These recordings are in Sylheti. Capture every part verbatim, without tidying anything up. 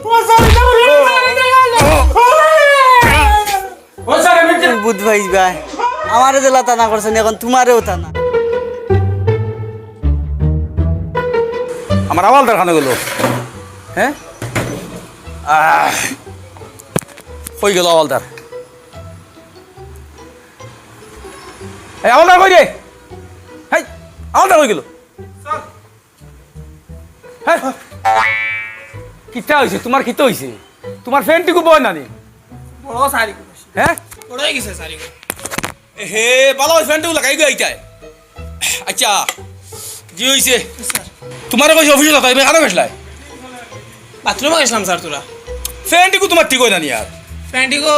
ও স্যার, আমি বুধ ভাই ভাই, আমারে যেলা তানা করছইন, এখন তুমারেও তানা। আমার হাওলদার কানো গেল? হ্যাঁ? আহ, কই গেল হাওলদার? এই হাওলদার কই রে? হেই, হাওলদার কই গেল? হ্যাঁ? কিতা অইছে? তুমার কিতা অইছে? তুমার ফ্যানটিগু বয় না নি? বড় সারিগু। হ্যাঁ? বড় অই গেছে সারিগু। এ হে, ভালা অই ফ্যানটিগু লাগাই গো এইটায়। আচ্ছা, জি অইছে। স্যার। তুমারে কইছি অফিসো যাইতায়, তুমি কানো গেছলায়? বাথরুমো গেছলাম স্যার, থুড়া। ফ্যানটিগু তুমার ঠিক অয় না নি আর? ফ্যানটিগু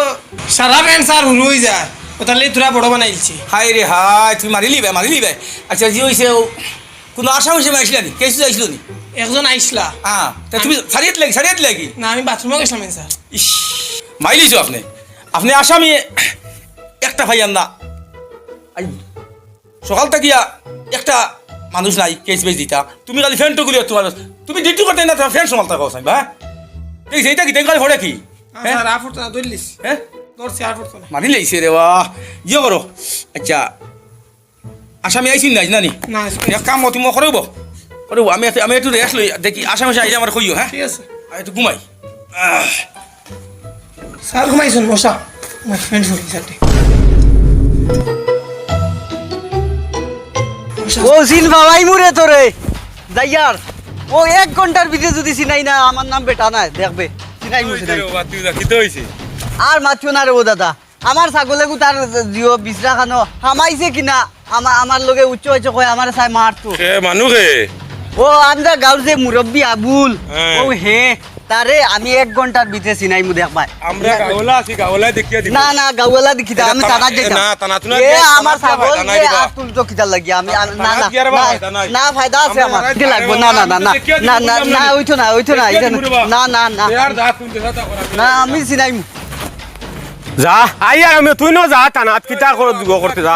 সারা ফ্যান স্যার হুরু অই যায়। অতার লাগি থুড়া বড় বানাইলছি। হায় রে হায়, তুমি মারিলিবায়, মারিলিবায়। আচ্ছা, জি অইছে, ও কুনু আসামি উসামি আইছলা নি? কেস আইছলো নি? একজন আইছলা। হ্যাঁ, তা তুমি সারিয়াত লাগি, সারিয়াত লাগি? না, আমি বাথরুমো গেছলাম, স্যার। ইস, মারিলিছো আপনে। আপনে আসামি একটা পাইয়ার না। আই, সকাল থাকিয়া একটা মানুষ নাই, কেস বেস দিতা। তুমি খালি ফ্যানটিগুলি তুমার, তুমি ডিউটি করতে না, তুমার ফ্যান সামালতা কও চাইন, হ্যাঁ? এই যেটা কি, দেখো খালি ফড়ে কি? না, হ্যাঁ? স্যার, আর ফড়তো না, ধরলিস। হ্যাঁ? ধরছি, আর ফড়তো না। মারিলাইছে রে বা। ইয়ে করো। আচ্ছা, আসামি আইছইন না, না নি? না, আইছইন না। এক কাম করো, তুমি করো বা। করো, আমি একটু, আমি একটু রেস্ট লই, দেখি, আসামি আইলে আমারে কইও, হ্যাঁ? ঠিক আছে। আমি একটু ঘুমাই। আহ। স্যার ঘুমাইছইন, মশা। আমার ফ্যান ফুরি স্যার। মশা। ও সিন বাবাই মুরে তোরে। যাইয়ার। ও এক ঘন্টার ভিতরে যুদি চিনাই না, আমার নাম বেটা নায়, দেখবে। চিনাই মুছে নাই। বাবা, তুই যা, কিতা অইছে? আর মাতিও না রে ও দাদা। আমার ছাগলে গু তার জিও বিছরা খানো হামাইছে কিনা, আমা-, আমার লগে উচ্চ উচ্চ কয় আমারে চাই মারতো। এ, মানু কে? ও, আমরা গাঁওর যে মুরব্বি আবুল, হ্যাঁ। ও হে, তারে আমি এক ঘন্টার ভিতরে চিনাইমু দেখবায়। আমরা গাঁওলা আছি, গাঁওলা দেখিয়া দিব। না, না, গাঁওলা দেখি দা, এটা আমি থানা-, থানাত এ, যাইতাম। না, থানাত না এ, গিয়া আমার থানাত গিয়া ছাগল ফায়দা নাই যে রে বা। আর তুলতো কিতা লাগি, আমি, আমি, না, থানাত না, গিয়া রে বা না, ফায়দা নাই। না, ফায়দা আছে আমরা আমার। থানাত কি লাগবো? গিয়া না, না, না, না, আমরা দেখিয়া না, দিব, না, বুঝলাম না, নি? ওইতো না, ওইতো না, দেখিয়া এখানে দিব রে বা। না, না, না। এ আর যা, তুই দেখা তা করা। না, আমি চিনাইমু। যা, আই আর আমি, তুই ন যা, থানাত কিতা কর, জুগো করতে যা।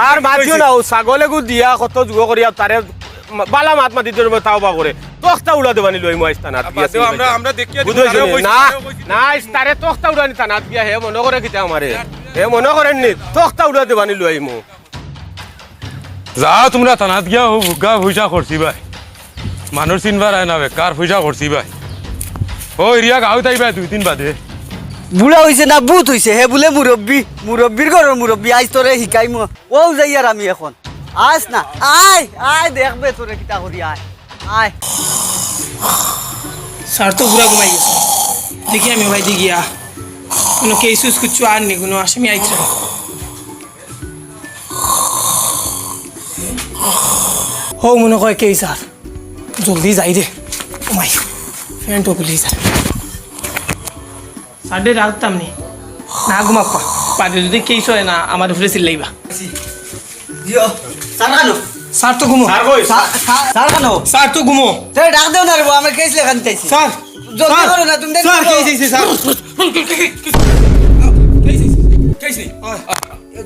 আর মাতিও না, ও ছাগলে গু দিয়া কত জুগো করিয়া তারে বালা মাত মাতি তোর তাও বা করে। তখতা উড়া দেবানি লইমু আইস থানাত। বাদ দেও, আমরা, আমরা দেখিয়া দিব, বুঝছো তারেও নি? কইছি, না, তারেও কইছি। না, আইস তারে তখতা উড়ানি থানাত গিয়া হে মনো করে কিতা আমারে। হে মনো করের নি, তখতা উড়া দেবানি লইমু। যাও তুমরা থানাত গিয়া, হো, গা পয়সা করছি ভাই। মানুষ চিনবার আয় না, বেকার পয়সা করছি ভাই। ও এরিয়া গাঁও তাই ভাই দুই দিন বাদে। বুড়া অইছে না, ভূত অইছে, হে বুলে মুরব্বি, মুরব্বির ঘরর মুরব্বি, আইস তোরে হিকাইমু। ও যাইয়ার আমি এখন। আইস না, আয়, আয় দেখবে তোরে কিতা করি, আয়, আয়। স্যার তো পুরা ঘুমাই গেছে। দেখি আমি ভাই দি গিয়া। কোনো কেস উস কিচ্ছু আর নি, কোনো আসামি আইছে না। হো, মনো কয় কেস আর। জলদি যাই রে। ও মাই, ফ্যানটা খুলি যা। স্যাররে রাখতাম নি। না ঘুমাপ্পা। বাদে যদি কেস অয় না, আমার উপরে চিল্লাইবা। দিও। স্যার কানো? স্যার তো ঘুমো। স্যার কই? স্যার, স্যার, স্যার কানো? স্যার তো ঘুমো। তে ডাক দেও না রে বা, আমরা কেস লেখানি চাইছি। স্যার, জলদি স্যার, করো না, তুমি স্যার, দেখো। কেস অইছে, স্যার। কেস অইছে, কেস অইছে। ওই।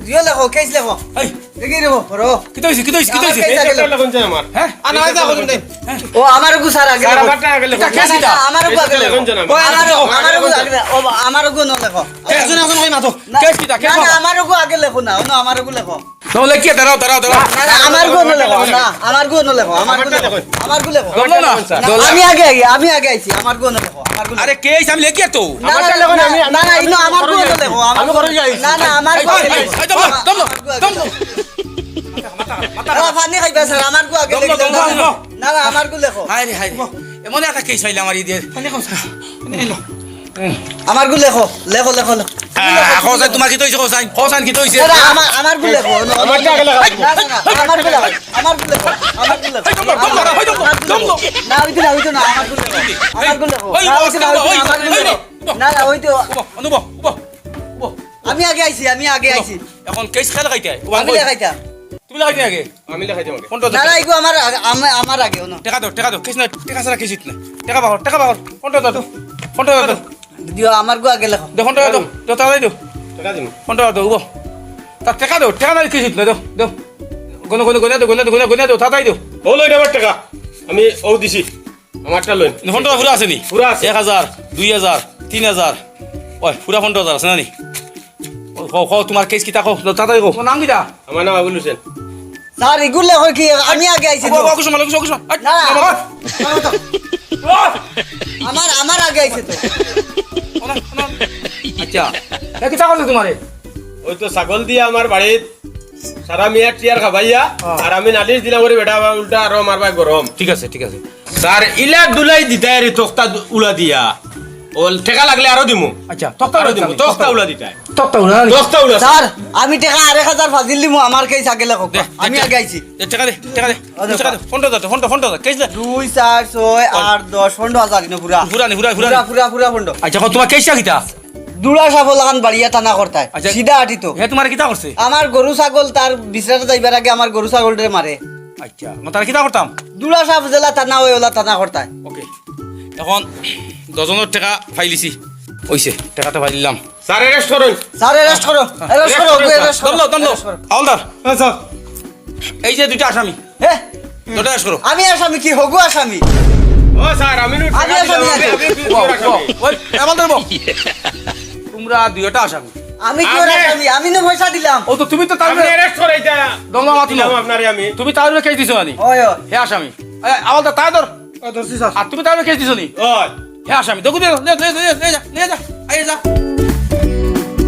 দিও লেখো, কেস লেখো। এই। দেখি রে বা, পড়ো। কিতা অইছে, কিতা অইছে, কিতা আমার অইছে? কেস আগে লেখো। লেখুন যে আমার। হ্যাঁ? আ, না, এই যা, লেখো। বলুন দেন। ও, আমার গু স্যার আগে স্যার, লেখো। আমারটা আগে লেখো। কিতা কেস কিতা? আমার গু আগে লেখো। লেখুন যে আমার। ও, আমার গু, আমার গু আগে লেখো। ও, আমার গু না লেখো। একজন, একজন কই মাতো। না, কেস কিতা? কেস না, না, মাতো। আমার গু আগে লেখো না, ও না, আমার গু লেখো। না, লেখিয়া দাঁড়াও, দাঁড়াও, দাঁড়াও। না, না, আমার গু না লেখো, না, আমার গু না লেখো, আমার গু লেখো। আমারটা লেখো। আমার গু লেখো। দম লও না। না, না, আমি আগে, আগে, আমি আগে আইছি, আমার গু না লেখো, আমার গু লেখো। আরে, কেস আমি লেখিয়া তো। না, না, আমারটা লেখো না, না, আমি, না, না, আমি ইনো আমার গু না লেখো, আমার আমি গু ঘরে যাই। না, না, আমার গু এই, আগে এই, লেখো। এই, দম লও, দম লও, আমার গু আগে দম লেখো। লও। মাথা, মাথা। আ, পানি খাইবা স্যার, আমার গু আগে দম লেখো, লও, দম লও, দম লও। না, না, আমার গু লেখো। হায় রে, হায় রে। এমন একটা কেস পাইলাম আর ইদের। পানি খাও স্যার, পানি খাইলো। আমার গু লেখো, লেখো, লেখো, লেখো। আহ, কও চাইন, তুমার কিতা অইছে, কও চাইন, কও চাইন, কিতা অইছে? না, না, আমার, আমার গু লেখো, না, আমারটা আগে লেখো। না, না, না, আমার গু লেখো, আমার গু লেখো, আমার গু লেখো। এই, দম লও, দম লও, দম লও, দম লও। না, ওইটা না, ওইটা না, আমার গু লেখো, আমার গু লেখো। এই, না, ওইটা না, ওইটা না, এই, আমার গু এই, লেখো। এই, না, না, ওই তো। উবা, অনুবা, উবা, উবা। আমি আগে আইছি, আমি আগে আইছি। এখন কেস কে লাগাইতে? উবা, আমি কই? লাগাইতাম। তুমি লাগাইতে আগে। আমি লাগাইতাম আগে। কোনটা না, না, ধরো? এগু আমার আগে, আমা-, আমার আগে, ও না। টেকা দাও, টেকা দাও, কেস না, টেকা ছাড়া কেস না। টেকা বাহর, টেকা বাহর। কোনটা দাও? কোনটা দাও? দিও, আমার গু আগে লেখো। দাও, কোনটা দাও? দাও, তাড়াতাড়ি দাও। টেকা দিমু। কোনটা দাও? উবা। তা টেকা দাও, টেকা না কেস না, দাও, দাও। গনে, গনে, গনে দাও, গনে দাও, গনে, গনে দাও, তাড়াতাড়ি দাও। ও লই, আমার টেকা। আমি ও দিছি। আমারটা লইন। পনেরো ফুরা আছে নি? ফুরা আছে। এক হাজার, দুই হাজার, তিন হাজার। ওই, ফুরা পনেরো হাজার আছে না নি? কও, কও, কও, তুমার কেস কিতা কও? তাড়াতাড়ি কও। তুমার নাম কিতা? আমার নাম আবুল হোসেন। স্যার, ইগুর লেখো কি? আমি আগে আইছি তো। ও, ও, কিছু মারো, কিছু, কিছু। আট, না, না, আমার, আমার, আমার আগে আইছে তো। আচ্ছা, এ কিতা করছে তুমারে? ওই তো ছাগল দিয়া আমার বাড়িত সারা মিয়া টিয়ার খাবাইয়া, হ্যাঁ। আর আমি নালিশ দিলাম, ওরে বেটা, আবার উল্টা আরো আমার ভাই গরম। ঠিক আছে, ঠিক আছে। স্যার, ইলা দুলাই দিতায় রে, তক্তা দু-, উলা দিয়া। ও, টেকা লাগলে আরো দিমু। আচ্ছা, তক্তা আরো উলা দিমু, দিতাম, তক্তা তক্তা। উলা দিতায়। তক্তা উলা না? তক্তা উলা, স্যার। স্যার, আমি টেকা আরেক হাজার ফাজিল দিমু, আমার কেস আগে লেখো। দে, দে, আমি দে। আগে আইছি। দে, টেকা দে, টেকা দে। আচ্ছা, টেকা দে, স্যার। পনেরো হাজার, পনেরো, পনেরো হাজার, কেস দে। দুই, চার, ছয়, আট, দশ, পনেরো হাজার দিন পুরা। পুরা নি, পুরা, পুরা নি। পুরা, পুরা, পুরা পনেরো। আচ্ছা, কও, তুমার কেসটা কিতা? দুলা সাফ লাখান বাড়িয়া টানা করতায়। আচ্ছা। সিধা আটিতো। হে তুমারে কিতা করছে? আমার গরু ছাগল তার বিছরাত যাইবার আগে আমার গরু ছাগলরে মারে। আচ্ছা, মো তারে কিতা করতাম? দুলা সাফ যেলা টানা অয়, ওলা টানা করতায়। ওকে। এখন দশজনর টেকা ফাইলিছি। অইছে, টেকাটা ফাইলিলাম। স্যার, arrest করুন। স্যার, arrest করো। Arrest করো, arrest করো। দমলো, দমলো। Arrest করো। হাওলদার। হ্যাঁ, স্যার। এই যে দুইটা আসামি। হে? দুইটা arrest করো। আমি আসামি কি? হগু আসামি। ও স্যার, আমি নুট আমি আসামি আমি, আছি। আমি, আমি, আমি ও, আসামি। ও, ওই, এ, বলতে দেবো। তোমরা দুইটা আসামি। আমি কি ওর আমি আসামি? আমি না পয়সা দিলাম। ও তো তুমি তো তার আপনি arrest করাইতা। দমলা মাতুন। দিলাম আপনারে আমি। তুমি তার উপরে কেস দিছো আনি। ওই, ওই। হে আসামি। এ, আওয়ালদার, তাই ধর। ও, ধরছি স্যার। আর তুমি তার উপরে কেস দিছো নি? ওই। হে আসামি। দেখো, দে, দে, দে, দে, দে, যা, নিয়ে যা। আয় যা।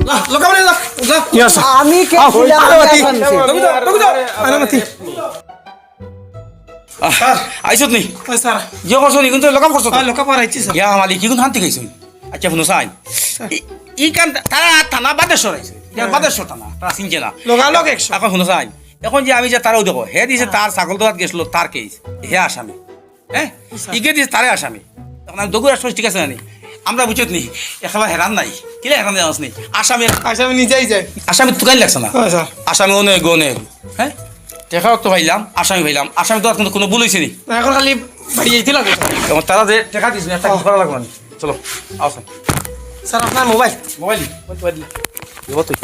লা, লোকা বলে যা, যা। ইয়া স্যার। আমি কেস আও, দিলাম, আরে আমি বাতি। আসামি। দেখো, দেখো, দেখো। আরে বাতি। আহ, স্যার। আইছত নি? ওই স্যার। ইয়ে করছো নি? কিন্তু লকআপ করছো তো? হ্যাঁ, লকআপ করাইছি স্যার। ইয়া মালিক, কি কোন শান্তি খাইছো? আচ্ছা, হুনো চাই। স্যার। ই, ই কান তা-, তারা থানা বাদেশ্বর আইছে। ইয়া হ্যাঁ। বাদেশ্বর থানা, তারা চিনছে না। লগালগ action। এখন হুনো চাই। এখন যে আমি যে তারাও দেখো, হে দিছে হ্যাঁ। তার ছাগল ধরাত গেছিল, তার কেস। হে আসামি। হ্যাঁ? স্যার। ইগে দিছে তারে আসামি। এখন আমি দগুর আসামি ঠিক আছে না নি? আমরা বুঝত নি, একেবারে হেরান নাই। কিলা হেরান দেওয়া নি? আসামি আসামি নিজেই যায়। আসামি তুকাই লাগছে না। হ্যাঁ, স্যার। আসামি অনেক, অনেক। হ্যাঁ? টেকাও তো পাইলাম, আসামি পাইলাম। আসামি তো আর কোনো, কোনো ভুল হইছে নি? না, এখন খালি বাড়ি যাইতে লাগবে, স্যার। এবং তারা যে টেকা দিয়েছেন, একটা কিছু করা লাগবে না। চলো, আও স্যার। স্যার, আপনার মোবাইল। মোবাইল? মোবাইল দিলে। দেবো তুই।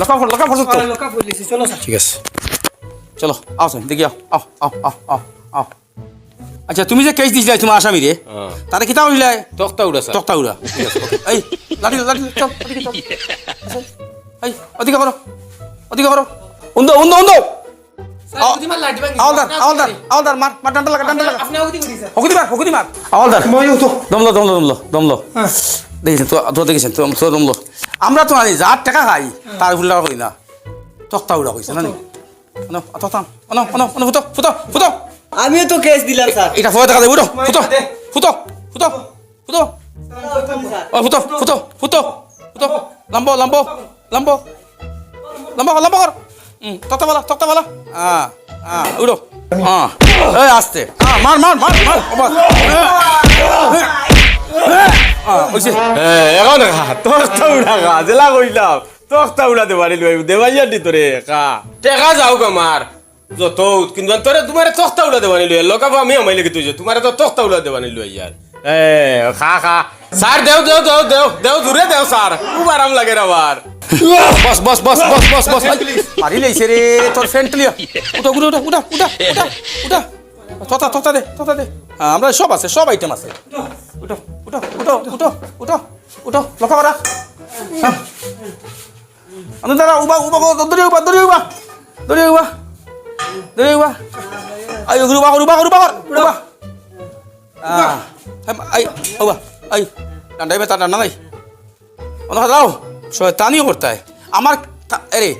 লকআপ কর, লকআপ কর তো। আরে, লকআপ করে দিয়েছি, চলো স্যার। ঠিক আছে। চলো, আও স্যার, দেখি আও, আও, আও, আও, আও, আও। আচ্ছা, তুমি যে কেস দিছিলায় তোমার আসামিরে, হ্যাঁ। তারে কিতা কইলায়? তক্তা উড়া, স্যার। তক্তা উড়া। ঠিক আছে, ওকে। এই, লাঠি, লাঠি, চল, ওদিকে চল। এই, ওদিকে করো, ওদিকে করো। উন্দো, উন্দো, উন্দো। স্যার, আও-, ওদিকে মার লাঠি ভাঙি। আওলদার, আপনার আওলদার, ওদিকে। আওলদার, মার, মার, ডান্ডা লাগা, ডান্ডা লাগা। আপনি ওদিকে করি, স্যার। হকুদি মার, হকুদি মার। আওলদার। মই তো। দমলো, দমলো, দমলো, দমলো। হ্যাঁ। দেখেছেন, তো, তো দেখেছেন, তো, তো দমলো। আমরা তো আনি, যার টেকা খাই, হ্যাঁ। তার উল্টা করি না। তক্তা উড়া কইছে, না নি? তক্তা। অনো, অত থাম। অনো, অনো, অনো, ফুটো, ফুটো, ফুটো। আমিও তো কেস দিলাম, স্যার। এটা ফটো দেখা যায়, উঠো, ফুটো, ফুটো, ফুটো, ফুটো। Sir, sir. ও, ফুটো, ফুটো, ফুটো, ফুটো। লম্বো, লম্বো, লম্বো। লম্বা কর, লম্বা কর। হুম, তক্তা বালা, তক্তা বালা। আ, আ, উঠো। আ, এই আস্তে। আ, মার, মার, মার, মার। ও বাবা। আ, অইছে। এ, এখন খা, তক্তা উড়া খা, যেলা কইলাম। তক্তা উড়া দেবানি লই, দেবাইয়া দি তোরে, খা। টেকা যাউক আমার, যত, কিন্তু তোরে, তোমারে তক্তা উড়া দেবানি লই, লকআপো আমি আমাই লাগি তুই যে, তোমারে তো তক্তা উড়া দেবানি লই ইয়ার। এ, খা, খা। স্যার, দেও, দেও, দেও, দেও, দেও, জুরে দেও, স্যার। খুব আরাম লাগের আমার। বস, বস, বস। মারি লাইছে রে, তোর ফ্যান্ট লিয়া। উঠো, উঠো, উঠো, উঠো, উঠো, উঠো, উঠো। তক্তা, তক্তা দে, তক্তা দে। হ্যাঁ, আমরা সব আছে, সব আইটেম আছে। উঠো, উঠো, উঠো, উঠো, উঠো, উঠো। উঠো, লক্ষ্য করা। হ্যাঁ। আনো দাঁড়া, উবা, উবা, উবা, দৌড়ে উবা, দৌড়ে উবা। দৌড়ে উবা। দৌড়ে উবা। আই, উবা, উবা, উবা, উবা, উবা। আহ, আই, উবা, আই। ডান্ডাই বেটা, ডান্ডা নাই। অন্য কথা দাও। শয়তানি করতায়। আমার তা-, এরে,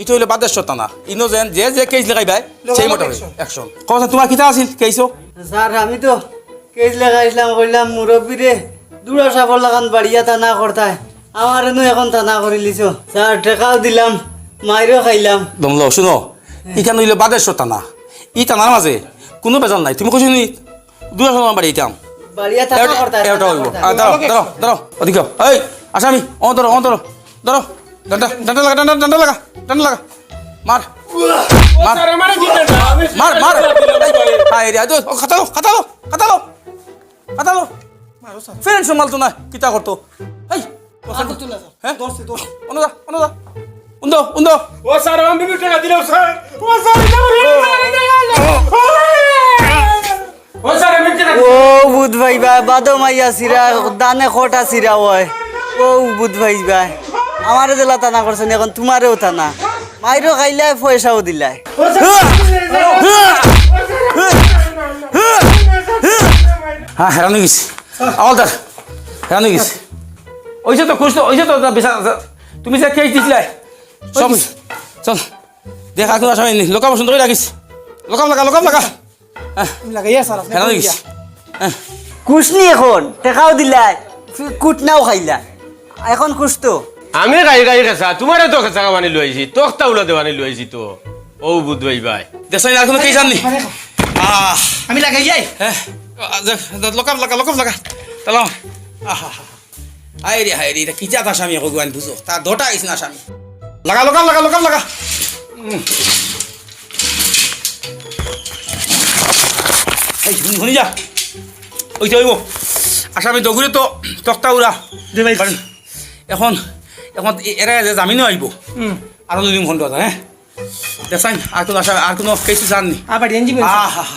ইটা অইলো বাদেশ্বর থানা। ইনো যেন যে, যে কেস লেখাইবায়, সেই মোটামুটি action। কও স্যার, তোমার কিতা আছিল কেসও? স্যার, আমি তো কেস লেখাইছিলাম, কইলাম মুরব্বিরে দুলা সাফর লাখান বাড়িয়া টানা করতায়। আমার এনু এখন টানা করিলিছো। স্যার, টেকাও দিলাম, মাইরও খাইলাম। দমলো, শুনো, ইখান অইলো বাদেশ্বর থানা। ই থানার মাঝে কুনু ভেজাল নাই। তুমি কইছো নি দুলা সাফর লাখান বাড়িয়া টানা করতায়, এ-, এটা টানা অইবো। করতায়। আ, দাঁড়াও, দাঁড়াও, দাঁড়াও। ওদিকে। এই, আসামি, ও ধরো, ও ধরো। ধরো, ডান্ডা, ডান্ডা লাগা, ডান্ডা, ডান্ডা লাগা, ডান্ডা লাগা। মার। মার। স্যার, আমারে দিবেন না, আমি মার, মার। হায় রে, আয় তো, ও, খাতা লো, খাতা লো, খাতা লো, খাতা লো। মারো, স্যার। ফ্রেন্ড সম্ভালতো না, কিতা করতো? এই, আর তো তুলা, স্যার। হ্যাঁ? ধরছে, ধরছে। অনো যা, অনো যা। উন্দো, উন্দো। ও স্যার, আমি বিশ টাকা দিলাম, স্যার। ও স্যার, এটা আমার, এটা আমার, এটা আমার। ও স্যার, আমি কি ও বুধ ভাই ভাই, বাদো মাইয়া ছিরা, দানে খটা ছিরা অয়। ও বুধ ভাই ভাই, আমারে যেলা তানা করছইন, অখন তুমারেও তানা। মাইরও খাইলায়, পয়সাও দিলায়। ও স্যার, হ্যাঁ, হেরান অই গেছি। হাওলদার, হেরান অই গেছি। অইছে তো, খুশ তো, অইছে তো, বিচার, তুমি যে কেস দিছিলায়, সব, চল। দেখ, আর কুনু আসামি নি। লকআপ বন্ধ করি রাখিস। লকআপ লাগা, লকআপ লাগা। হ্যাঁ। আমি লাগাইয়া স্যার, আপনি হেরান অই গেছি। হ্যাঁ। খুশ নি অখন? টেকাও দিলায়, কুটনাও খাইলায়। অখন খুশ তো? আমি খাই খাই খেছা, তুমারে তো খেছা খাবানি লইছি, তক্তা উলা দেবানি লইছি তো। ও বুধ ভাই ভাই। দেখছইন, আর কুনু কেস আননি? আহ। আমি লাগাই যাই। হ্যাঁ। লকআপ লাগা, লকআপ লাগা। তালাম। আহা। হায় রে, হায় রে, ইটা কিতা আসামি অখন গুয়ান বুঝো। তার দুইটা আইছে না আসামি। লাগা, লকআপ লাগা, লকআপ লাগা। উম। এই, হুনি, হুনি যা। অইছে, অইবো। আসামি দগুরে তো তক্তা উড়া। জি ভাই। অখন, অখন এ-, এরা যে জামিনো আইবো। হুম। আরো দুই দিন ঘন্টা আছে, হ্যাঁ? দেখছইন, আর কুনু আশা, আর কুনু কেস আননি? আবার এনজি বলছে। আহ, আহ,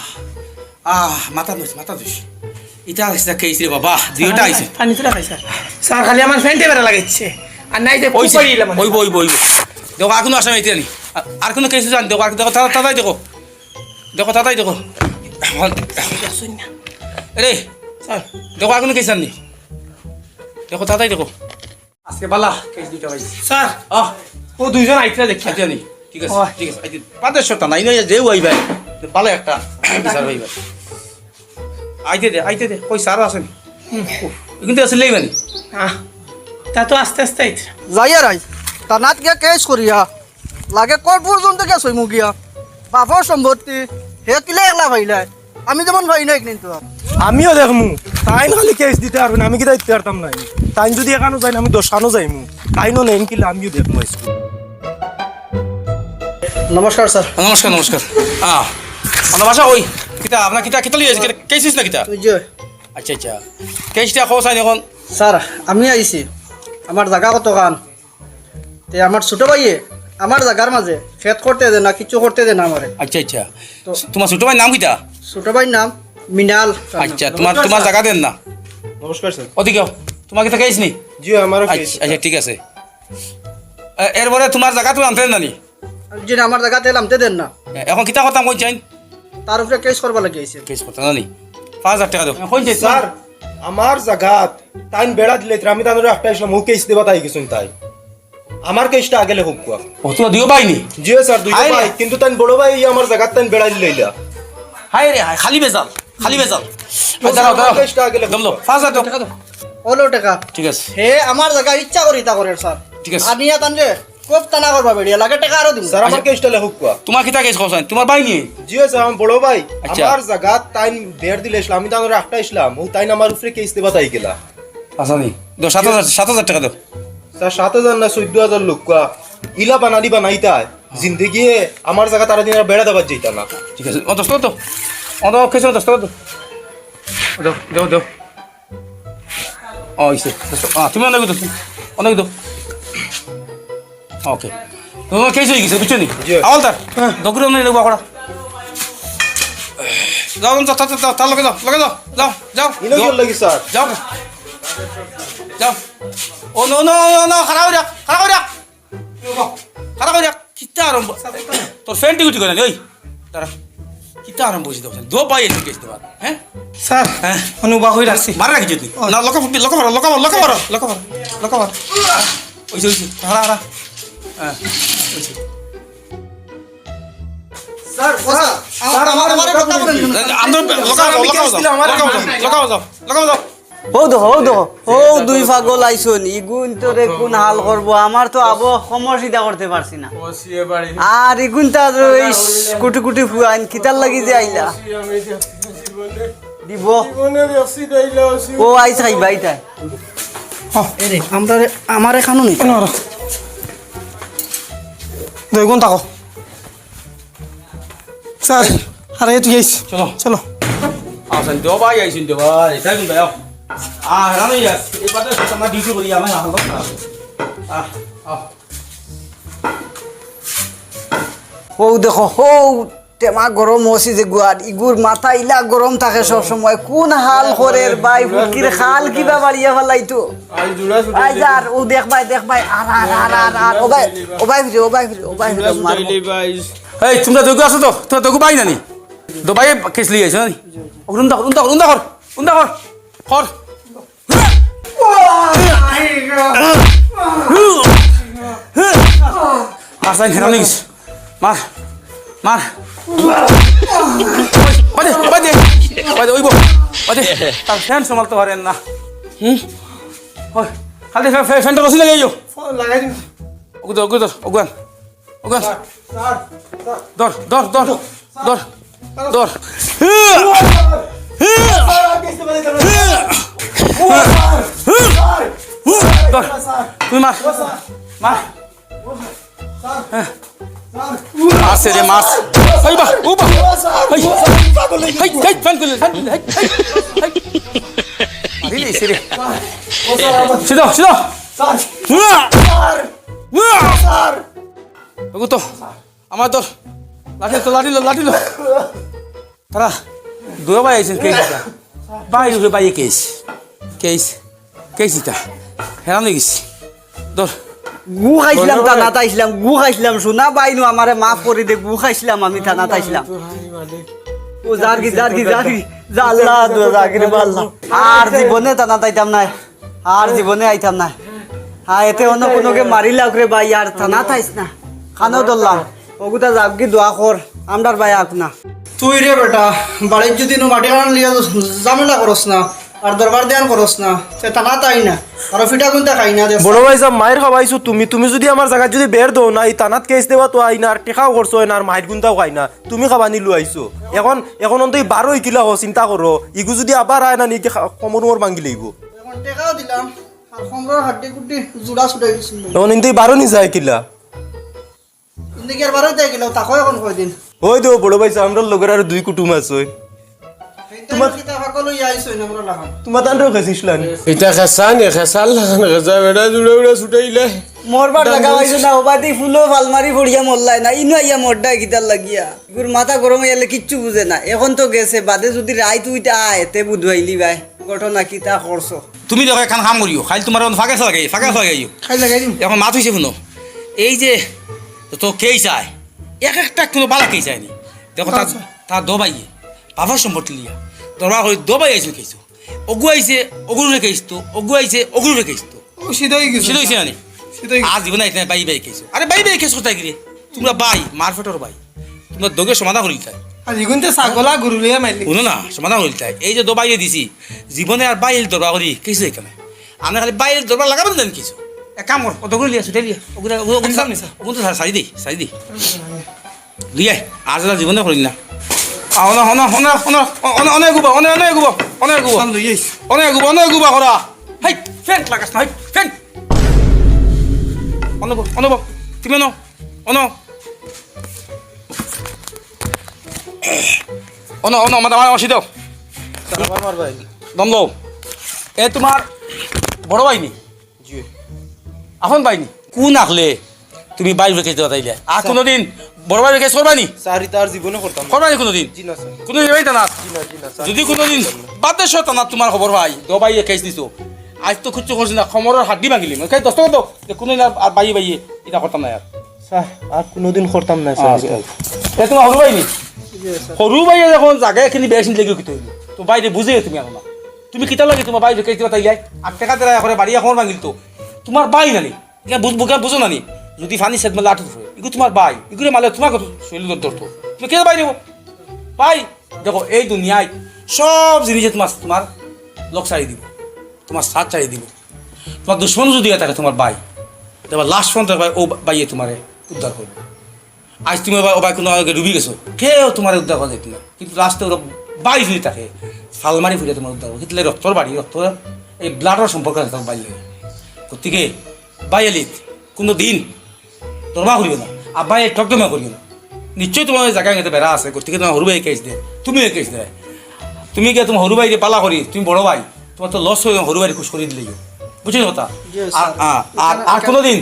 আহ, আহ, মাথা ধুইস, মাথা ধুইস। ইটা আইছে না কেস রে বাবা, দুইটা আইছে। পানি তুলা খাই, স্যার। স্যার, খালি আমার ফ্যান্টে বেড়া লাগাইছে। আর নাই যে অইছে, কুপারি ইলা মানে। অইবো, অইবো, অইবো। দেখো, আর কুনু আসামি আইতে নি। আর, আর কুনু কেস আননি, দেখো, আর দেখো, তাড়াতাড়ি দেখো। দেখো, তাড়াতাড়ি দেখো। আরে, স্যার। দেখো, আর কুনু কেস আননি। দেখো, তাড়াতাড়ি দেখো। আজকে বালা, কেস দুইটা পাইছি। স্যার, আহ। ও দুইজন আইতরা দেখি। আচ্ছা, নি, ঠিক আছে, ওই। ঠিক আছে, আইতে, পাঁচশো টা নাই, নয়, যে ওই ভাই, বালা একটা বিচার ভাই ভাই। আইতে দে, আইতে দে, কই স্যার আছেন? হুম। উফ, কিন্তু আসলে মানে। আহ, তা তো আস্তে আস্তে আইতরা। যাইয়া রাই, থানাত গিয়া কেস করিয়া, লাগে কোর্ট পর্যন্ত গিয়া সইমু গিয়া। বাপর সম্পত্তি, হে কিলা একলা পাইলায়? আমি যেমন পাই না কিন্তু আর। আমিও দেখমু, তাইন খালি কেস দিতে পারবেন, আমি কিতা দিতে পারতাম না। তাইন যদি এখানো যাইন, আমি দশখানো যাইমু। তাইনও নেইন কিলা, আমিও দেখমু আইজকু। নমস্কার স্যার। নমস্কার, নমস্কার। আহ, আপনার বাসা কই? কিতা, আপনার কিতা, কিতা লইয়া আইছে? কিতা, কেস অইছে না কিতা? জি। আচ্ছা, আচ্ছা। কেসটা কও চাইন অখন। স্যার, আমি আইছি। আমার জাগা কতখান? তে আমার ছোট ভাইয়ে আমার জাগার মাঝে খেত করতে দে না, কিচ্ছু করতে দে না আমারে। আচ্ছা, আচ্ছা। তো তুমার ছোট ভাইর নাম কিতা? ছোট ভাইর নাম মিনাল। আচ্ছা, তুমার, তুমার জাগা দের না? নমস্কার স্যার। ওদিকে আও। তুমার কিতা কেস নি? জি, আমারও কেস। আচ্ছা, আচ্ছা, ঠিক আছে। এ-, এরপরে তুমার জাগা তুমি আনতে দেন না নি? জি না, আমার জাগা তে লামতে দেন না। এ-, অখন কিতা করতাম কইন চাইন? তার উপরে কেস করবার লাগি আইছে। কেস করতাম না নি? পাঁচ হাজার টেকা দেও। কইন চাইন? স্যার, আমার জাগাত তাইন বেড়া দিলে, আমি তানরে আটকাইছলাম, ও কেস দিবা তাই গেছইন তাই। আমার কেসটা আগে লেখক কুয়া। ও, তুমার দুইও ভাই নি? জি স্যার, দুইও ভাই। কিন্তু তাইন বড় ভাই, ই আমার জাগাত তাইন বেড়া দিলে ইলা। হায় রে হায়, খালি বেজাল, খালি বেজাল। ও, দাঁড়াও, স্যার, আমার দাঁড়াও। কেসটা আগে লেখক। দম দাও, পাঁচ হাজার টেকা। টেকা দাও। অলো টেকা। ঠিক আছে। হে আমার জাগা ইচ্ছা করি তা করে স্যার। ঠিক আছে। আনিয়া তানরে খুব তানা করবা বেড়িয়া, লাগে টেকা আরো দিমু। স্যার, আমার আচ্ছা। কেসটা লেখক কুয়া। তুমার কিতা কেস কও চাইন? তুমার ভাই নি? জি স্যার, আমার বড় ভাই। আচ্ছা। আমার জাগাত তাইন বেড় দিলে ইসলাম, আমি তানরে আটকাইছলাম, ও তাইন আমার উপরে কেস দিবা তাই গেলা। আচ্ছা নি? দশ, সাত হাজার, সাত হাজার টেকা দেও। স্যার, সাত হাজার না, চৌদ্দ হাজার লেখক কুয়া। ইলা বানানি বানাইতায়। জিন্দেগিয়ে আমার জাগাত তারা দিন আর বেড়া দেবার যাইতা না। ঠিক আছে। ও, দশ টেকা তো। ও, দশ টেকা তো। দেও, দেও, দেও। ও, অইছে। দশ টেকা। আ, তুমি অনেক দো। অনেক দো। ওকে। ও, কেস অই গেছে, বুঝছো নি? জি। হাওলদার, হ্যাঁ। দগুরে অনেক নেবা করা। যাও, যাও, যাও, যাও, তার লগে যাও, লগে যাও, যাও, যাও। ইনো যাও। কি লাগি, স্যার? যাও। যাও। ও, no, no, no, no, খাড়া অই রাখ, খাড়া অই রাখ। খাড়া অই রাখ, কিতা আরম্ভ? তোর ফ্যান্ট গুটি করে নি, ওই। দাঁড়া। কিতা আরম্ভ অইছে তোর? দো ভাই এসে কেস দেবার, হ্যাঁ? স্যার, হ্যাঁ? অনুবা হই রাখছি। মারা রাখি যদি। ও। না, লকা, লকা মারো, লকা মারো, লকা মারো, লকা মারো, লকা মারো। অইছে, অইছে। হারা, হারা। হ্যাঁ, অইছে। স্যার, স্যার, স্যার, আমার, আমার কথা বলেন না। আমরা লকা মারো, লকা মারো, লকা মারো, লকা মারো, লকা মারো। হউ দেখো, হউ দেখো, হউ দুই পাগল আইছইন, ইগুইন্তরে কুন হাল করবো? আমার তো আবো কমর সিধা করতে পারছি না। ওসি এ বাড়ি। আর ইগুইন্তা রইস কুটি কুটি ফুয়াইন, কিতার লাগি যে আইলা? ওসি আমি দেখছি জীবনে। দিব। জীবনে দেখছি দেইলা ওসি। ও আইস খাই ভাই তাই। এরে, আমরা রে, আমার এখানো নেই। দুই গুণ থাকো। স্যার, আরে তুই আইস। চলো। চলো। আইছইন তো ভাই, আইছইন তো ভাই। তাই কিন্তু ভাই, আও। আ, রানো ইয়াস, এই পাতে আমরা ডিউটি করি, আমার হালত খারাপ। আ, আ। হউ দেখো, হউ এমা গরম অইছে যে গুয়ার, ইগুর মাথা ইলা গরম থাকে সব সময়। কোন হাল করের ভাই, ফুটকির হাল কিবা বাড়িয়া ফালাইতো। আই জুড়া ছুটে আই যার, ও দেখ ভাই, দেখ ভাই, আর, আর, আর, আর, আর, ও ভাই, ও ভাই ফিরে, ও ভাই ফিরে, ও ভাই ফিরে, মারবো। এই, তুমরা দুগু আছো তো? তুমরা দুগু ভাই নানি? দো ভাই কেস লইয়া আইছো নানি? উন্দা কর, উন্দা কর, উন্দা কর, উন্দা কর, কর। আর সাইন হেরাম নিস। মার। মার। বাদে, বাদে। বাদে, ওইব। বাদে। তার ফ্যান সামালতে পারেন না। হুম? ওই, খালি ফ্যা-, ফ্যা-, ফ্যানটা রসি লাগাইও। লাগাই দিন। ওগু ধর, ওগু ধর, ওগুয়ান। ওগুয়ান। Sir, sir, sir. ধর, ধর, ধর, ধর। ধর। স্যার, আর কিছু বলে দিলাম। ও স্যার, স্যার। ধর। স্যার। তুই মার। ও স্যার। মার। ও স্যার। হ্যাঁ। স্যার। মারছে রে, মারছে। এই বা, ও বা। ও স্যার। এই। ও স্যার, পাগল হয়ে গেছে। এই, এই, ফ্যান খুলে, ফ্যান খুলে, এই, এই, এই। মারি দিছে রে। ও স্যার, আমার সিধা, সিধা। স্যার। উয়া। স্যার। উয়া। স্যার। ওগু তো। আমার ধর, লাঠি তো, লাঠি লো, লাঠি লো। তারা দুই ভাই আইছেন, কেস দিতা। ভাই উপরে ভাইয়ে কেস। কেস, কেস দিতা। হেরান অই গেছি। ধর। গু খাইছিলাম, থানাত আইছিলাম, গু খাইছিলাম, সোনা ভাই নু আমারে মাফ করি দে, গু খাইছিলাম আমি, থানাত আইছিলাম। ও যারগি, যারগি, যারগি, যা আল্লাহ, দোয়া যারগি রে বা আল্লাহ। আর জীবনে থানাত আইতাম নায়। আর জীবনে আইতাম না। হ্যাঁ, এতে অন্য কোনোকে মারি লাউক রে ভাই, আর থানাত আইস না। কানো ধরলাম। ওগুতা যাবগি দোয়া কর, আমরার ভাই আউক না। তুই রে বেটা, বাড়িত যদি নু মাটি কানান লিয়া ঝামেলা করস না, আর দরবার দেয়ান করস না, তে থানাত আই না। আর ফিটা গুনতা খাই না, দেখ। বড় ভাই সাব, মাইর খাওয়াইছো তুমি। তুমি যদি আমার জাগাত যদি বের দেও না, ই থানাত কেস দেওয়া তো আই না, আর টেকাও খরচ অয় না, আর মাইর গুনতাও খাই না। তুমি খাবানি লুয়াইছো। এখন, এখন অন্তত ই বারো ইকিলা হ, চিন্তা করো। ইগু যদি আবার আয় না, নি খা-, কোমর মোর ভাঙ্গি লইব। এখন টেকাও দিলাম, আর কোমরর হাড্ডি গুড্ডি জুড়া ছুটাই দিছি। এখন ইনতে বারো নি যায় কিলা? ইনতে কি আর বারো দেয় কিলা? তাকো এখন কয়দিন? ওই দে বড় ভাই, আমরার লগর আর দুই কুটুম আছে। তোমার কিতা পাগল অইয়া আইছো ইন আমরা লাখান? তোমার তানরেও খেছিস লান। ইটা খেসা নি, খেসার লাখান খেসা, বেটা জুড়া উড়া ছুটাইলে। মরবার জাগা পাইছো না, ওবাদি ফুলো ফাল মারি পড়িয়া মরলায় না, ইনো আইয়া মরডায় কিতার লাগিয়া। ইগুর মাথা গরম অইয়ালে কিচ্ছু বুঝে না। এখন তো গেছে, বাদে যদি রাইত উইটা আয়, তে বুধবাইলি ভাই। ঘটনা কিতা করছো? তুমি দেখো, একখান কাম করিও, খাইল তোমার এখন ফাঁকে ফাঁকে, ফাঁকে ফাঁকে আইও। খাইল লাগাই দিম। এখন মাত অইছে হুনো, এই যে তো কেস আয়, এক একটা কোনো বালা কেস আয়নি। দেখো, তার, আচ্ছা। তার দো ভাইয়ে, বাবার সম্পত্তি লিয়া, দরবার করি দো ভাই আইছে কেসো। অগু আইছে, অগুরে কেস তো, অগু আইছে, অগুরে কেস তো। ও, সিধা অই গেছে। সিধা অইছে না নি? সিধা অই গেছে। আর জীবনে আইতে না, ভাই ভাই কেস। আরে ভাই ভাই কেস কোথায় গিরে? তোমরা ভাই, মারফেটর ভাই। তোমরা দগে সমাধান করিলিতায়। আর ইগুনতে ছাগলা গরু লইয়া মাইলি। হুনো না, সমাধান করিলিতায়। এই যে দো ভাইয়ে দিছি, জীবনে আর ভাইর দরবার করি কিছু দেখতে নাই। আমরা খালি ভাইর দরবার লাগাবেন জানি কিছু। এক কাম কর, অত করে লিয়া, ছুটে লিয়া। ওগুলা, ওগুলা, ওগুলা, একদম নিছা। ওগুলা তো সারি দি, সারি দি। লিয়া, আজ আর জীবনে করি না। আ, অনে, অনে গুবা, অনে, অনে গুবা, অনে গুবা। সাল লই আইস। অনে গুবা, অনে গুবা করা। হেই, ফ্যান লাগাস না, হেই, ফ্যান। অনে বো, অনে বো, তুমি অনো, অনো। অনো, অনো, আমার, আমার, আমার সিধা। স্যার, আমার, আমার ভাই। দম লও। এ তোমার বড় ভাই নি? জি। আপন ভাই নি? কোন আখলে তুমি ভাইর কেস দিতায় আইলে? আর স্যার। কোনোদিন বড় ভাইর কেস করবায় নি? স্যার, ইতা আর জীবনে করতাম না। করবায় নি কোনোদিন? জি না, স্যার। কোনোদিন যাইবায় থানাত? জি না, জি না, স্যার। যদি কোনোদিন বাদে শয় থানাত তোমার খবর পাই, দো ভাইয়ে কেস দিছো। আজ তো কিচ্ছু করছি না, কোমরর হাড্ডি ভাঙিলিমু। ওকে, দস্তখত দেও। যে কোনোদিন আর, আর ভাইয়ে ভাইয়ে ইতা করতাম না আর। স্যার, আর কোনোদিন করতাম না, স্যার, আচ্ছা। ইতা। এ তোমার হুরু ভাই নি? জি, স্যার। হুরু ভাইয়ে যখন জাগা এখানে বেশ নিলে কিতা অইলো? তো ভাইরে বুঝে তুমি এখন না। তুমি কিতা লাগে তোমার ভাইরে কেস দিতায় আইলে? আর টেকা দিলায় করে বাড়ি এখন ভাঙিল তো। তোমার ভাই নানি? ইয়া বুঝ-, বুঝা-, বুঝো না নি? যদি ফানি সেদ মারলে আটু ফুরে। ইগু তোমার ভাই। ইগুরে মারলে তোমার কত শরীর দর-, দরতো। তুমি কে ভাই নেবো? ভাই, দেখো, এই দুনিয়ায় সব জিনিসে তোমার, তোমার লোক ছাড়ি দিব। তোমার সাথ ছাড়ি দিব। তোমার দুশমন যদি হয়ে থাকে তোমার ভাই, তোমার লাস্ট পর্যন্ত ভাই, ও ভাইয়ে তোমারে উদ্ধার করবে। আজ তুমি ভাই, ও ভাই কোনো আগে ডুবি গেছো, কেউ তোমারে উদ্ধার করে দেখতে না। কিন্তু লাস্টে ওরা ভাই যদি থাকে, ফাল মারি ফিরে তোমার উদ্ধার করবে। কিন্তু রক্তর বাড়ি, রক্ত, এই ব্লাডর সম্পর্ক আছে তোমার ভাই লগে। গতিকে ভাই এলিত কোনো দিন দরবার করিও না, আব্বাই টকটমে করিও না। নিশ্চয়ই তোমার ওই জায়গায় হয়তো বেড়া আছে, গতিকে তোমার হুরু ভাই কেস দে, তুমিও কেস দে। তুমি গিয়া তোমার হুরু ভাইরে পালা করি, তুমি বড় ভাই, তোমার তো লস হয়ে হুরু ভাইরে খুশ করি দিলেই। বুঝলি কথা? জি, আর, স্যার। আর, আর, আর কোনোদিন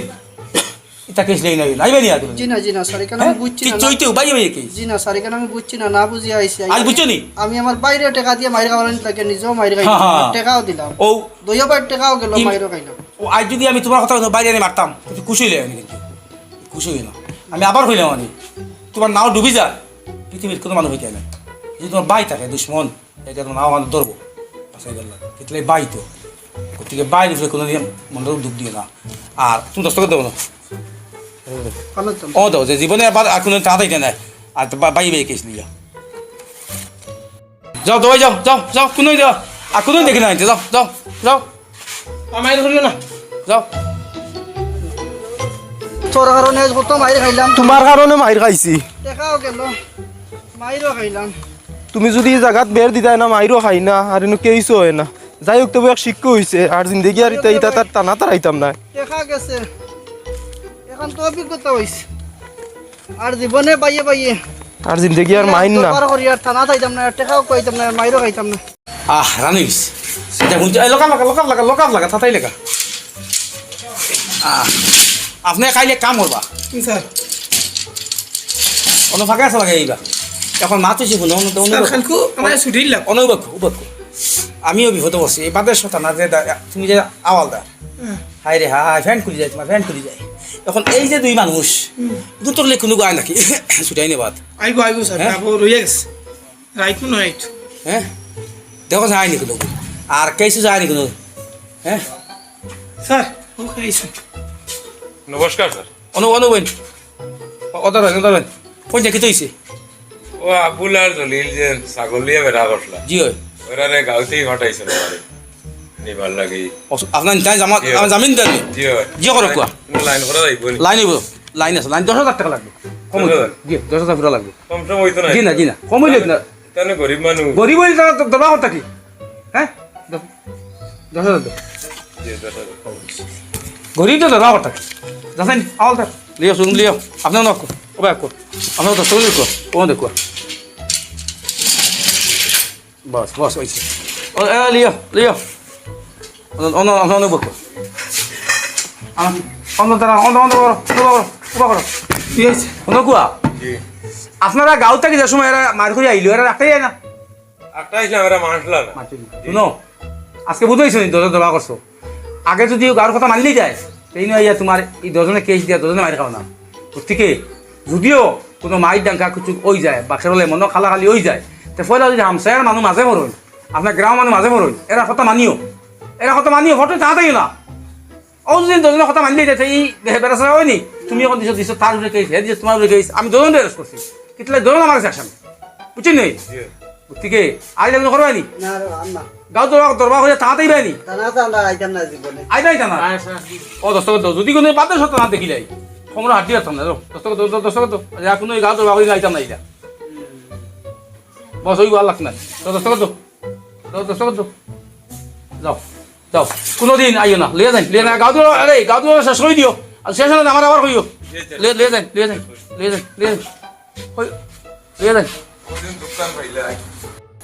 তা কেস নেই, নাই, নাই, ভাই, নিয়া তুমি। জি না, জি না, স্যার, এখানে আমি হ্যাঁ? বুঝছি না। চইতেও, ভাই, ভাই, কেস। জি না, স্যার, এখানে আমি বুঝছি না, না বুঝিয়া আইছি। আজ বুঝছো নি? আমি আমার বাইরে টেকা দিয়া মাইর খাওয়ানোর লাগে নিজেও মাইর খাইছি, হ্যাঁ, হ্যাঁ। আমার টেকাও দিলাম। ও। দুইবার টেকাও গেল, ইম-, মাইরও খাইলাম। ও, আজ যদি আমি তোমার কথা বাইরে আনি মারতাম, কিন্তু খুশি হইলে আমি কিন্তু। খুশি হইল না। আমি আবার কইলাম আমি, তোমার নাও ডুবি যা, পৃথিবীর কোনো মানুষ হইতে না। যদি তোমার ভাই থাকে, দুশমন, এটা তোমার নাও আমাদের ধরবো। আচ্ছা, এই ধরলাম। কিতলে ভাই তো। গতিকে ভাই উপরে কোনোদিন মনটা দুঃখ দিও না। আর তুমি দশ টাকা দেবো না। ও দাও, যে জীবনে আবার আর কোনো টাকা দিতে নাই। আর তো বা-, ভাই ভাই কেস নিয়ে যাও। যাও, দোয়াই যাও, যাও, যাও, কোনো যাও। আর কোনো দেখি না আনতে, যাও, যাও, যাও। আমার মাইর করিও না। যাও। তোর কারণে আজ কত মাইর খাইলাম। তোমার কারণে মাইর খাইছি। টেকাও গেল, মাইরও খাইলাম। তুমি যদি এই জাগাত বের দিতায় না, মাইরও খাই না, আর এনে কেসও হয় না। যাই হোক, তবু এক শিক্ষা হইছে, আর জিন্দেগি আর ইতা, ইতা তার টানা তার আইতাম না। টেকা গেছে, এখন তো অভিজ্ঞতা হইছে। আর জীবনে বাইয়ে বাইয়ে আর জিন্দেগি আর মাইর না। দরবার করি আর থানা যাইতাম না, আর টেকাও কইতাম না, আর মাইরও খাইতাম না। আহ, রানিস। এটা হুনছো? এই, লকাপ লাগা, লকাপ লাগা, লকাপ লাগা, তাতাই লাগা। আহ, আপনে কাইলে কাম করবা। জি, স্যার। অনো ফাঁকা আছে লাগাইবা। এখন মাত হইছে হুনো, অনো, অনো স্যার, খালকু, আমার ছুটি দিলাম। অনো উবাকু, উবাকু। আমিও বিপদে পড়ছি। এই বাদের সাথে না যে দা-, তুমি যে আওয়াল দা। হ্যাঁ। হায় রে হায়, ফ্যান খুলি যায়, তোমার ফ্যান খুলি যায়। এখন এই যে দুই মানুষ, হুম। দুটোর লে কোনো গায় নাকি? ছুটাই নে বাদ। আইবো, আইবো স্যার, হ্যাঁ? আইবো, রইয়া গেছে। রাইত মনে হয় একটু। হ্যাঁ? দেখো, যায়নি কোনো। আর কিছু যায়নি কোনো। হ্যাঁ? স্যার, ও খাইছে। নমস্কার, স্যার। অনু, অনু বইন। ও, ওদার বইন, ওদার বইন। কোন জায়গায় হইছে? ও আবুল আর জলিল যে ছাগল নিয়া বেড়া করলা। জি অয়। ওরারে গাঁওতেই ফাটাইছে না, নিবার লাগি। অস-, আপনার তাই জামা-, জি অয়। আমার জামিন দেন নি? জি অয়। জি করো কুয়া। কোনো লাইন করা যাইবো নি? লাইন অইবো। লাইন আছে, লাইন দশ হাজার টাকা লাগবে। কম দশ হাজার? অইতো। জি, দশ হাজার পুরা লাগবে। কম সম অইতো না? জি না, জি না। কম অইলে না। তাহলে গরিব মানুষ। গরিব অইলে তারা তো দরবার করতা কি? হ্যাঁ? দশ, দশ হাজার দাও। জি, দশ হাজার। গরিব তো দরবার করতা কি? যাচ্ছেন, আওয়াল থাক। লিও, শুন, লিও। আপনার নাম কো? ও ভাই, কো। আপনার দশ টাকা লিও, কো। ও দেখো। বস, বস, অইছে। ও, এ, লিও, লিও। অন্য, অন্য, অন্য, অন্য বকো। আম, অন্য তারা, অন্য, অন্য করো, অন্য করো, উবা করো। কি হইছে? অন্য কুয়া? জি। আপনারা গাঁও থাকি যে সময় এরা মার করি আইলো, এরা রাখতে যায় না? একটা আইসলাম, এরা মানছিল না। মানছিল না। জি। শুনো, আজকে বুঝাইছো নি, দরজা দরবার করছো। আগে যদি গাঁওর কথা মানলি যায়, তেই নয় ইয়া তোমার এই দশজনে কেস দিয়া দশজনে মাইর খাও না। গতিকে যদিও কোনো মাইর ডাঙ্গা কিছু অই যায়, বাক্সর বলে মনো খালাখালি অই যায়, তে পয়লা যদি হামসায়ার মানুষ মাঝে পড়ইন, আপনার গ্রাম মানুষ মাঝে পড়ইন, এরা কথা মানিও, এরা কথা মানিও, ফটো চা দেয় না। ও যদি দশজনে কথা মানলি যায়, তে এই বেড়া সারা অয়নি, তুমি এখন দিছো, দিছো তার উপরে কেস, হে দিছো তোমার উপরে কেস, আমি দশজনরে অ্যারেস্ট করছি। কিতলে ধরুন আমার কাছে আসামি। বুঝছেন নি? জি। গতিকে আজ আপনি করবেন নি? না রে, আর না। গাঁও দরবার, দরবার হইলে তাড়াতাড়ি বেনি? তা না, তা না, আইতাম না জীবনে। আইতাই তা না। আচ্ছা। ও, দশ টাকা দাও। যদি কোনো বাদে সত্য না দেখিলাই, কমরা হাত দিয়ে রাখতাম না, দাও। দশ টাকা দাও, দশ টাকা দাও। আর এখন ওই গাঁও দরবার হইলে আইতাম না, ইলা। বস, ওই আর লাগছে না। দাও, দশ টাকা দাও। দাও, দশ টাকা দাও। যাও। যাও, কোনোদিন আইও না, লইয়া যাইন, লইয়া যাইন, গাঁও দুয়ার, আরে, গাঁও দুয়ার শেষ করি দিও। আর শেষ হলে আমার আবার কইও। লইয়া, লইয়া যাইন, লইয়া যাইন, লইয়া যাইন, লইয়া যাইন। ওই, লইয়া যাইন।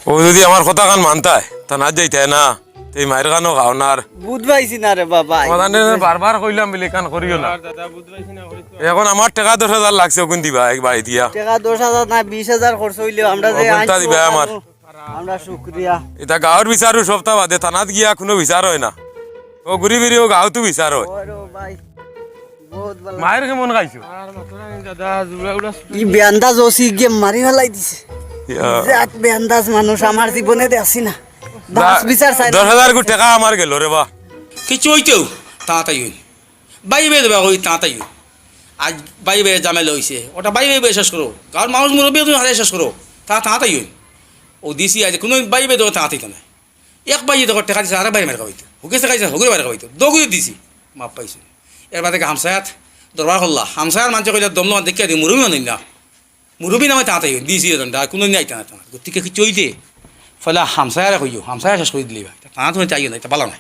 ও যদি আমার কথা খান মানতায়, তা না যাইতায় না, তে এই মাইর খানো খাও না আর। বুঝ পাইছি না রে বাবা। তোমার জানে না, বারবার কইলাম বলে কান করিও না। আর দাদা, বুঝ পাইছি না, করিস না। এখন আমার টেকা দশ হাজার লাগছে, ওগুন দিবা এক বাড়ি দিয়া। টেকা দশ হাজার না, বিশ হাজার খরচ হইলেও আমরা যে ওগুনটা আইছি দিবা ওখানো আমার। আমরা শুক্রিয়া। এটা গাঁওর বিচারও সপ্তাহ বাদে থানাত গিয়া কোনো বিচার হয় না। ও ঘুরি ফিরি ও গাঁওতো বিচার হয়। ওরে ভাই, বহুত ভালো। মায়ের কেমন খাইছো? আর মাত্র নাই দাদা, জুড়া উড়া ই বেন্দাজ ওসি গিয়ে মারি ফেলাই দিছে। ইয়া। জাত বেন্দাজ মানুষ আমার জীবনে দেখছি না। বাস বিচার চাই না। দশ হাজার কো টেকা আমার গেল রে বা। কিছু হইতেও, তাড়াতাড়ি হইল। বাইবে দেবা ওই তাড়াতাড়ি হইল। আজ বাইবে ঝামেলা হইছে। ওটা বাইবে শেষ করো। গাঁওর মানুষ মুরব্বী তুমি হারে শেষ করো। তা তাড়াতাড়ি হইল। ও দিছি আজ কোনো বাইবে দেবো তাড়াতাড়ি তো না। এক ভাইয়ে দেখো টেকা দিছে, আরেক ভাইয়ে মাইর খাওয়াইতো। হুকে টেকা দিছে, হুকে মাইর খাওয়াইতো। দগুয়ে দিছি, মাফ পাইছে। এর বাদে হামসায়াত দরবার করলা। হামসায়ার মানষে কইলা, "দমলো দেখিয়া দি, মুরব্বি মানুষ না।" মুরব্বি নামে তাড়াতাড়ি দিছি, এজন দা, কোনো দিন আইতা না তাড়া। গতিকে কিছু হইতে, ফলে হামসায়ারে কইও, হামসায়া শেষ করি দিলে ভাই। তাড়া তুমি চাইও না, এটা ভালো নাই।